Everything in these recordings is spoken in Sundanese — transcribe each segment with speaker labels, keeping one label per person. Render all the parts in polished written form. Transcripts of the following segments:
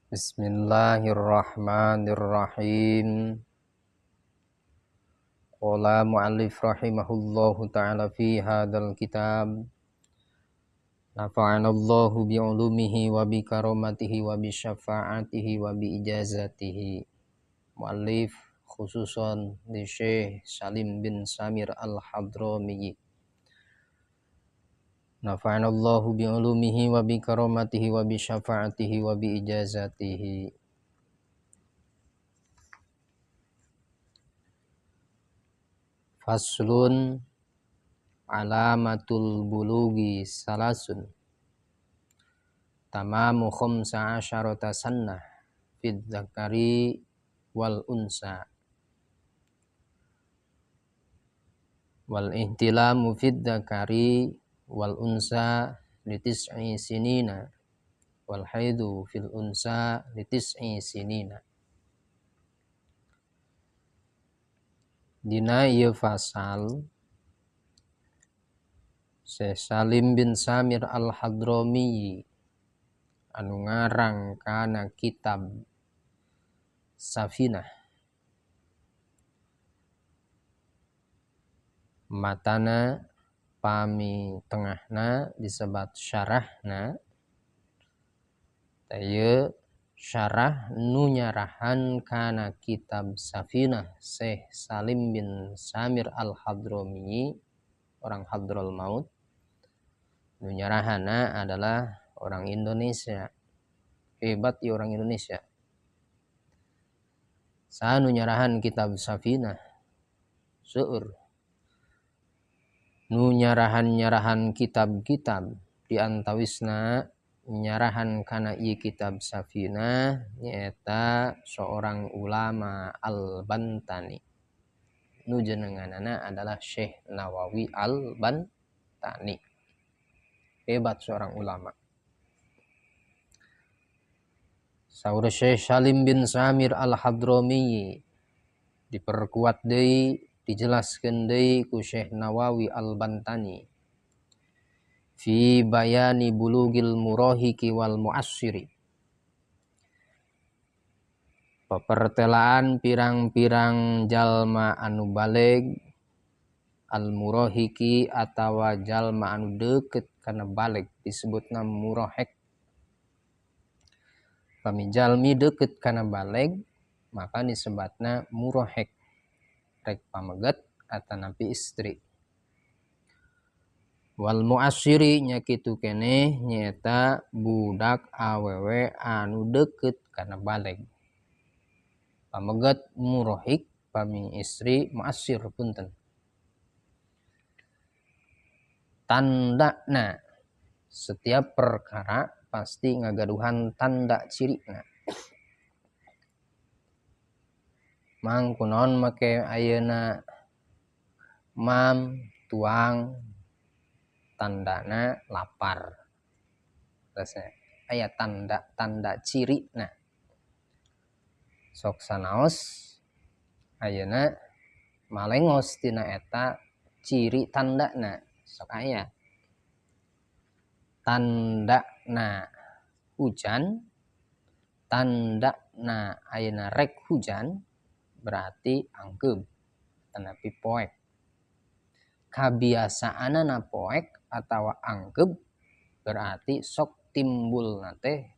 Speaker 1: Bismillahirrahmanirrahim. Qala mu'allif rahimahullahu ta'ala fi hadzal kitab. Nafa'anallahu bi'ulumihi wa bi karamatihi wa bi syafaatihi wa bi ijazatihi. Mu'allif khususan li Syekh Salim bin Samir Al-Hadrami. Nafa'anallahu bi'ulumihi wa bi karamatihi wa bi syafaatihi wa bi ijazatihi. Faslun alamatul bulugi salasun tamamu khamsa asyarata sannah fid dzakari wal unsa wal ihtilamu fid dzakari wal unsa litis'i sinina wal haidu fil unsa litis'i sinina. Dina ieu fasal Syekh Salim bin Samir Al-Hadrami anu ngarang kana kitab Safinah, matana pami tengahna disebat syarahna. Ieu syarah nu nyarahan kana kitab Safinah Syekh Salim bin Samir Al-Hadrami, orang Hadral Maut. Nu nyarahana adalah orang Indonesia. Hebat ieu orang Indonesia. Saha nu nyarahan kitab Safinah? Seueur. Nu nyarahan-nyarahan kitab-kitab di antawisna nyarahan kana ieu kitab Safinah nyaeta seorang ulama Al-Bantani. Nu jenenganana adalah Syekh Nawawi Al-Bantani. Hebat seorang ulama. Saur Syekh Salim bin Samir Al-Hadrami diperkuat deui, dijelaskeun deui ku Syekh Nawawi Al-Bantani fi bayani bulugil murahiki wal muassiri. Papertelaan pirang-pirang jalma anu baleg, al murahiki atawa jalma anu deukeut kana baleg disebutna murahik. Pami jalmi deukeut kana baleg maka disebatna murahik, rek pameget atanapi istri. Wal muassiri nya kitu keneh nyaeta budak awewe anu deukeut kana baleg. Pameget murahik, pami istri muassir punten. Tandana setiap perkara pasti ngagaduhan tanda cirina. Mang kunaon make ayeuna mam tuang tandana lapar. Terus aya tanda-tanda cirina. Sok sanaos ayeuna malengos tina eta ciri tandana. Sok aya tandana hujan, tandana ayeuna rek hujan berarti angkeub tanapi poek. Kabiasaanana poek atawa angkeub berarti sok timbulna teh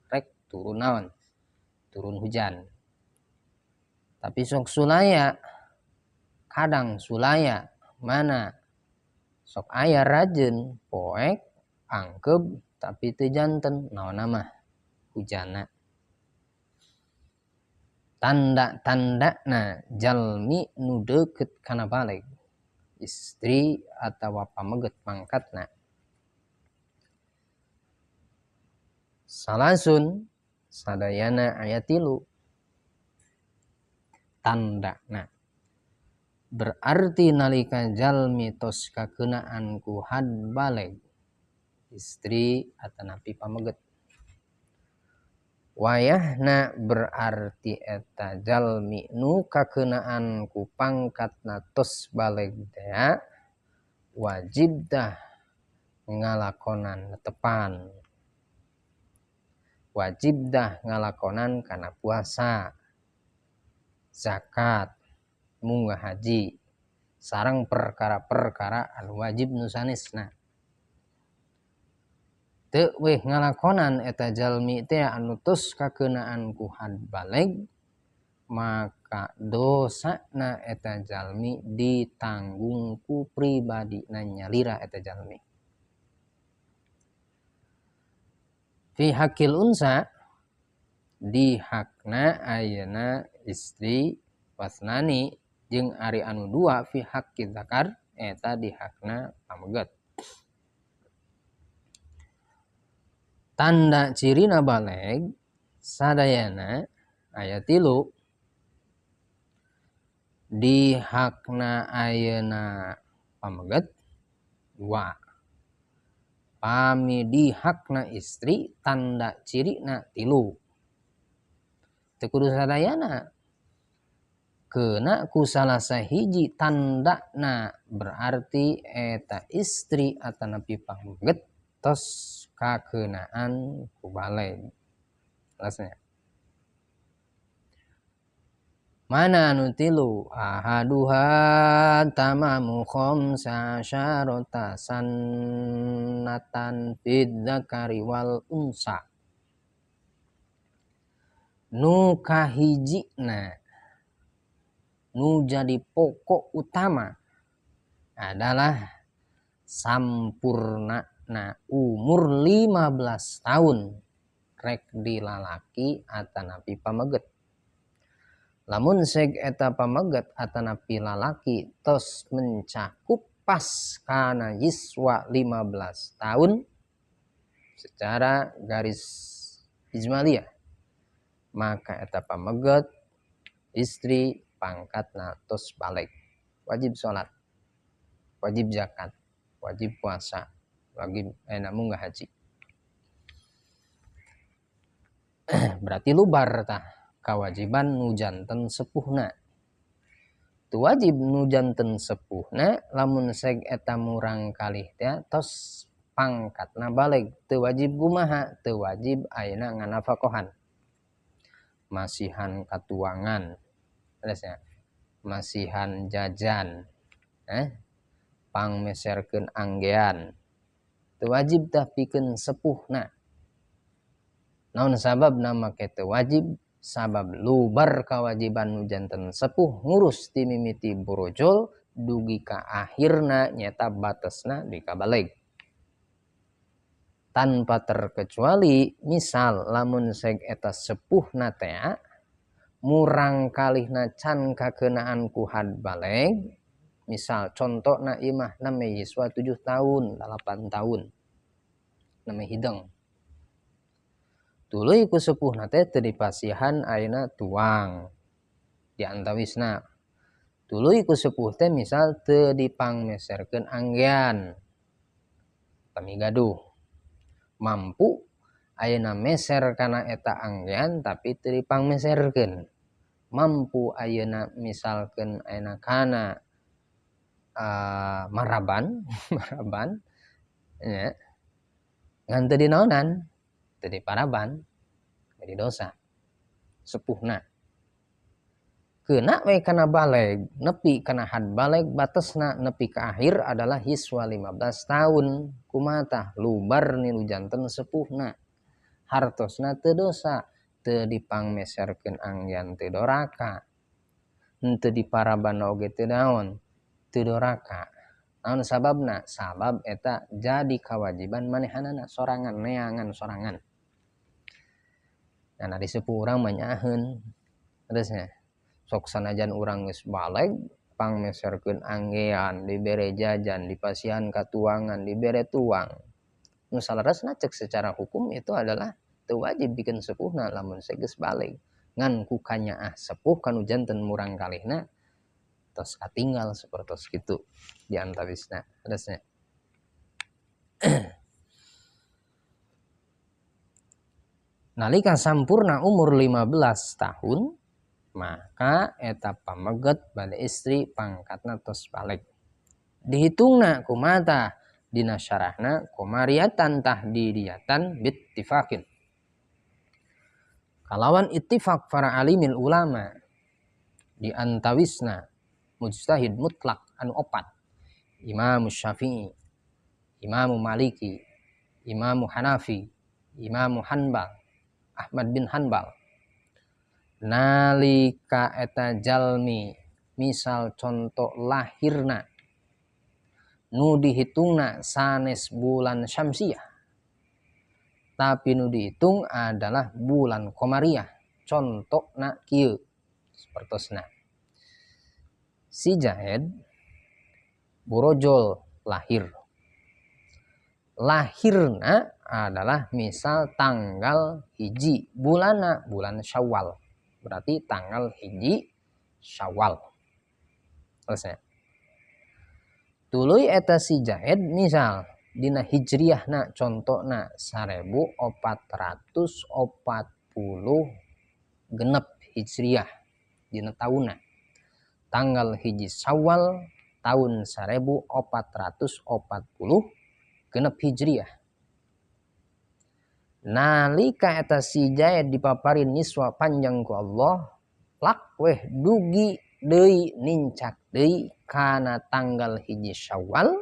Speaker 1: rek turun naon? Turun hujan. Tapi sok sulaya, kadang sulaya mana sok aya rajeun poek angkeub tapi teu janten naon mah hujana. Tanda-tandana jalmi nu deukeut kana baleg, istri atawa pameget mangkatna. Salasun sadayana aya 3 tandana. Berarti nalika jalmi tos kakeunaan ku had baleg, istri atanapi pameget. Wayahna berarti eta jalmi nu kakeunaan ku pangkatna tos baleg tea wajib dah ngalakonan netepan. Wajib dah ngalakonan kana puasa, zakat, munggah haji, sareng perkara-perkara anu wajib nu sanesna. Teu weh ngalakonan eta jalmi teh anu tos kakeunaan ku had baleg, maka dosana eta jalmi ditanggung ku pribadina nyalira eta jalmi. Fi hakil unsa di hakna ayeuna istri wasnani jeung ari anu dua fi haqqi zakar eta di hakna pameget. Tanda cirina baleg sadayana aya 3 di hakna ayeuna pameget 2. Pami di hakna istri tanda cirina 3. Teu kudu sadayana keuna ku salah sahiji tandana berarti eta istri atanapi pameget tos kakeunaan ku baleg. Jelasnya. Mana anu 3? Ahaduha tamamu khamsa syarata sannatan fid dzakari wal unsa. Nu kahijina nu jadi pokok utama adalah sampurna na umur 15 tahun rek dilalaki atanapi pameget. Lamun seg eta pameget atanapi lalaki tos mencakup pas kana yiswa 15 tahun secara garis ijmaliyah, maka eta pameget istri pangkatna tos balik, wajib salat, wajib zakat, wajib puasa, wajib munggah haji. Berarti lubar tah kewajiban nu janten sepuhna. Tu wajib nu janten sepuhna lamun seg eta murang kalih teh tos pangkatna baleg. Teu wajib kumaha? Teu wajib ayeuna nganafakohan. Masihan katuangan. Terusnya masihan jajan, pangmeserkeun anggean. Teu wajib tah pikeun sepuhna. Naon sababna make teu wajib? Sabab lubar kewajiban nu janten sepuh ngurus ti mimiti borojol dugi ka akhirna nyata batesna di kabaleg. Tanpa terkecuali misal lamun seg eta sepuhna tea murang kalihna can kakeunaan ku had baleg, misal contona imah name yiswa 7 tahun 8 tahun name hideng. Tuluy ku sepuhna teh teu dipasihan ayeuna tuang di antawisna. Tuluy ku sepuh teh misal teu dipangmeserkeun anggean pami gaduh. Mampu ayeuna meser kana eta anggean tapi teu dipangmeserkeun. Mampu ayeuna misalkeun ayeuna kana maraban maraban nya ngan teu dinaonan, teu diparaban, jadi dosa sepuhna. Keuna we kana baleg, nepi kana had baleg batesna nepi ka akhir adalah hiswa 15 tahun. Kumaha tah lubar ni nu janten sepuhna. Hartosna teu dosa, teu dipangmeserkeun anggean teu doraka. Henteu diparaban oge teu naon, teu doraka. Naon sababna? Sabab eta jadi kewajiban manehanana sorangan, neangan sorangan. Nah, di sepuh urang mah nyaheun. Terusnya sok sanajan urang geus baleg pangmeserkeun anggean, dibere jajan, dipasihan katuangan, dibere tuang. Nu saleresna cek secara hukum itu adalah teu wajib bikin sepuhna lamun geus baleg. Ngan ku kanyaah sepuh kanu janten murang kalihna tos katinggal sapertos kitu di antawisna. Terusnya nalika sampurna umur 15 tahun maka eta pameget bade istri pangkatna tos balik. Dihitungna kumaha dina syarahna komariatan tahdidiyatan bittifaqin. Kalawan ittifaq para alimil ulama di antawisna mujtahid mutlak anu opat, Imam Syafi'i, Imam Maliki, Imam Hanafi, Imam Hanbal, Ahmad bin Hanbal. Nalika eta jalmi misal contoh lahirna nu dihitungna sanes bulan syamsiah, tapi nu dihitung adalah bulan komariah. Contohna kieu sapertosna si Jahed borojol lahir, lahirna adalah misal tanggal 1 bulana bulan Syawal, berarti tanggal 1 Syawal. Selesai. Tuluy eta si Jahed misal dina hijriahna contona 1446 hijriah dina taunna tanggal 1 Syawal tahun 1446 hijriah. Nalika eta si Jaid dipaparin niswa panjang ku Allah, lak weh dugi deui nincak deui kana tanggal 1 Syawal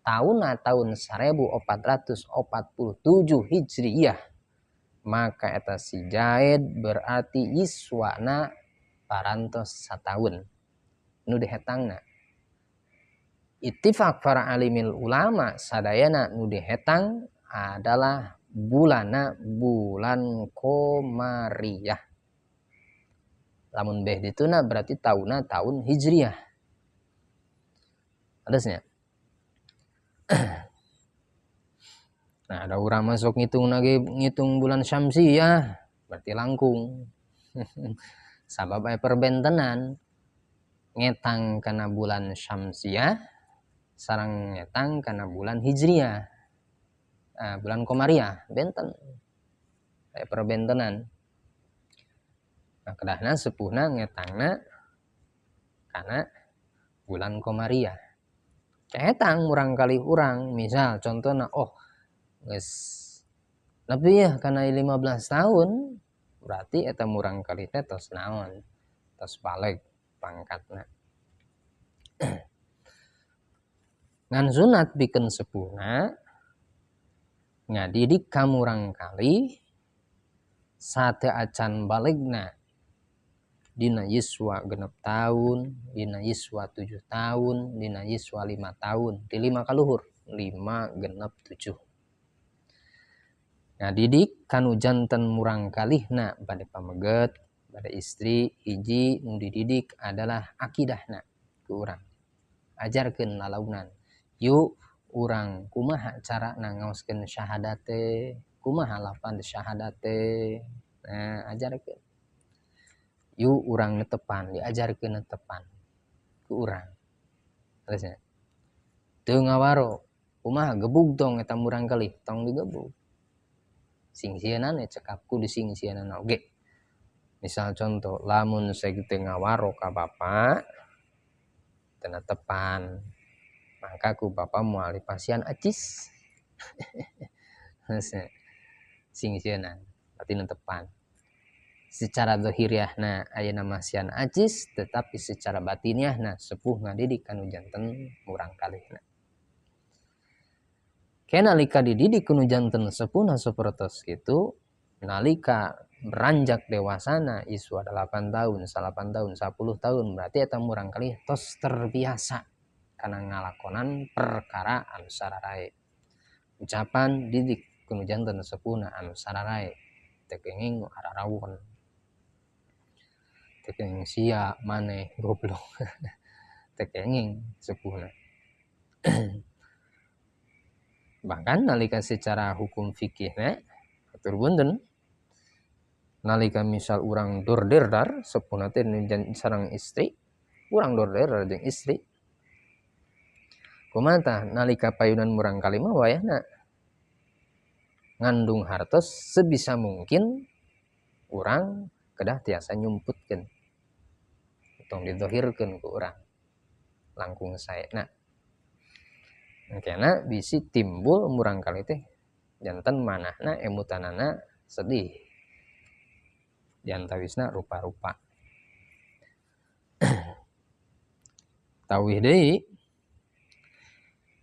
Speaker 1: taunna tahun 1447 Hijriah, maka eta si Jaid berarti yiswana parantos sataun nu dihetangna. Ittifaq para alimil ulama sadayana nu dihetang adalah bulana bulan Komariah. Lamun beh dituna berarti tauna tahun Hijriah. Adasnya. Nah, ada orang masuk ngitung lagi ngitung bulan Syamsiah berarti langkung. Sabab aya perbentenan ngetang kana bulan Syamsiah sareng ngetang kana bulan Hijriah. Nah, bulan Komariah benten. Aya perbentenan. Nah, kedahna sepuhna ngetangna kana bulan Komariah. Kehetang murang kali urang, misal contohna oh geus lebih ya kana 15 tahun berarti eta murang kali teh tos naon, tos baleg pangkatna. Ngan sunat bikeun sepuhna ngadidik ka murang kali sate acan balegna dina yiswa 6 tahun, dina yiswa 7 tahun, dina yiswa 5 tahun, di 5 kaluhur, 5 genep 7. Ngadidik kanu janten murang kalihna bade pameget, bade istri, hiji nu dididik adalah akidahna ku urang. Ajarkeun lalaunan. Yuk urang kumaha carana ngaoskeun syahadate, kumaha lafaz syahadate. Nah, ajarkeun. Yuk urang netepan, diajarkeun netepan ku urang. Terusnya. Teu ngawaro, kumaha gebug tong eta murang kalih, tong digebug. Sing sieunana cekap kudu sing sieunana oge. Misal contoh, lamun seg teu ngawaro ka bapa teu netepan, maka ku bapa moal dipasihan acis. Sing sieunana, berarti netepan. Secara zahiriahna ayeuna masihan acis, tetapi secara batiniahna sepuh ngadidik kanu janten murang kalihna. Ke nalika dididik kanu janten sepuhna sapertos kitu, nalika beranjak dewasana iswa 8 tahun, 9 tahun, 10 tahun, berarti eta murang kalih tos terbiasa kana ngalakonan perkara anu sararae. Ucapan didik kanu janten sepuhna anu sararae, teu kenging nu ararawon. Teu kenging sia maneh goblok. Teu kenging sepuhna. Bahkan nalika secara hukum fikihna atur punten, nalika misal urang dorder sepuhna teh sareng istri, urang dorder jeung istri. Kumaha tah nalika payunan murang kali mah wayahna ngandung hartos sebisa mungkin urang kedah tiasa nyumputkeun, tong didohirkeun ku urang langkung saena. Engkena bisi timbul murang kali teh janten manahna emutanana sedih. Diantawisna rupa-rupa. Tawih deui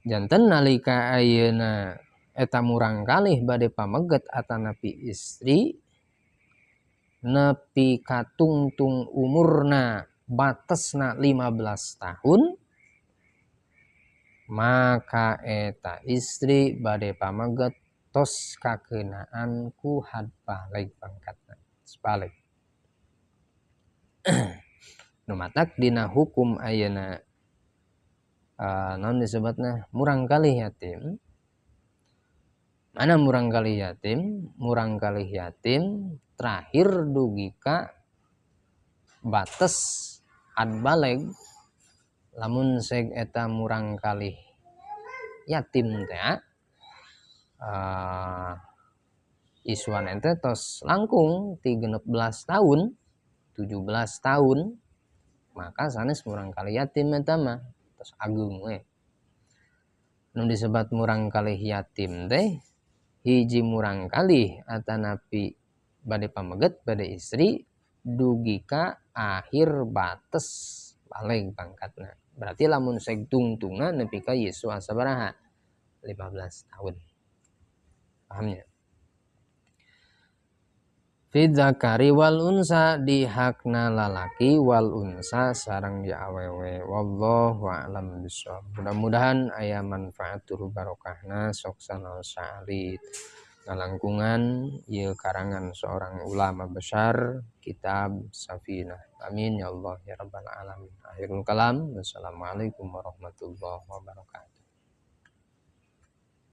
Speaker 1: janten nalika ayeuna eta murang kalih bade pameget atanapi istri nepi katungtung umurna batesna 15 tahun, maka eta istri bade pameget tos kakenaan ku had balig pangkatna sebalik. Nu matak dina hukum ayeuna naon disebutna murang kalih yatim. Mana murang kalih yatim? Murang kalih yatim terakhir dugi ka bates had balig. Lamun seg eta murang kalih yatim teh isuan ente tos langkung ti 16 tahun, 17 tahun, maka sanes murang kalih yatim eta mah tos ageung we. Nu disebat murang kalih yatim teh hiji murang kalih atanapi bade pameget bade istri dugi ka akhir bates balig pangkatna. Berarti lamun seg tungtungna nepi ka yuswa sabaraha? 15 tahun. Pahamnya? Fi dzakari wal unsa, di hakna lalaki wal unsa sareng di awewe. Wallahu a'lam bishawab. Mudah-mudahan aya manfaatul barokahna sok sanaos saalit. Ngalangkungan ieu karangan seorang ulama besar kitab Safinah. Amin ya Allah ya rabbal alamin. Akhirul kalam. Wassalamualaikum warahmatullahi wabarakatuh.